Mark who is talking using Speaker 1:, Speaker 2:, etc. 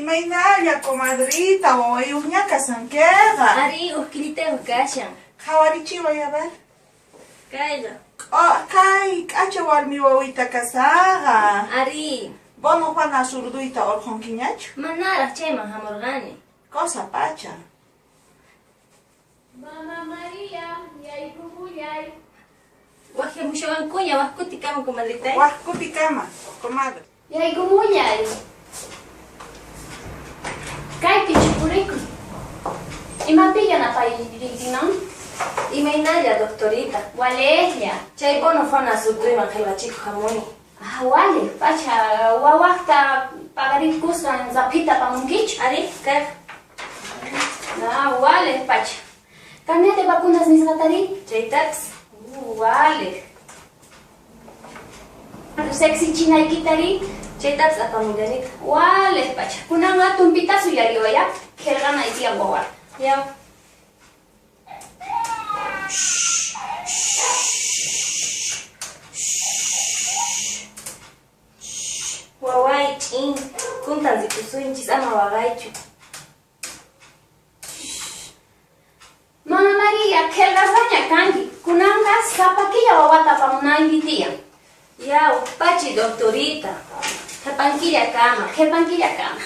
Speaker 1: Imaynalla, comadrita, wawayuqña kasankiqa.
Speaker 2: Arí, uj killitayuq kashan.
Speaker 1: Qhawarichiway, a ver.
Speaker 2: Kayqa.
Speaker 1: Oh, kay k'acha warmi wawita kasaqa.
Speaker 2: Arí.
Speaker 1: Bono Juana zurduyta orqhonkiñachu?
Speaker 2: Manaraq chayman hamurqani.
Speaker 1: Cosa pacha.
Speaker 3: Mama María, yaykumullay.
Speaker 2: Wajyamushawankuña, waj kutikama, comadritay.
Speaker 1: Waj kutikama, comadre.
Speaker 3: Yaykumullay. Kaypi chupurikuy. Imapi yanapayrinkiman?
Speaker 2: Imaynalla, doctorita.
Speaker 3: Walejlla.
Speaker 2: Chay bono Juana zurduyman qhelqachikuq hamuni.
Speaker 3: Ah, walej, pacha, wawajta paqarikusqan raphita apamunkichu?
Speaker 2: Arí, kayqa.
Speaker 3: Ah, walej, pacha. Carnet de vacunas nisqatarí?
Speaker 2: Chaytapis.
Speaker 3: Walej. Seksichinaykitarí?
Speaker 2: Chaytapis apamullanita.
Speaker 3: Walej, pacha. Kunanqa tumpita suyariway, ah? Qhelqanay tiyan wawata.
Speaker 2: Yaw. Waway, ch'in, kuntan rikusunchis, ama waqaychu.
Speaker 3: Mama María, qhelqasqaña kanki. Kunanqa sapa killa wawata apamunayki tiyan.
Speaker 2: Yaw, pachi doctorita. Qhepan killakama.
Speaker 3: Qhepan killakama.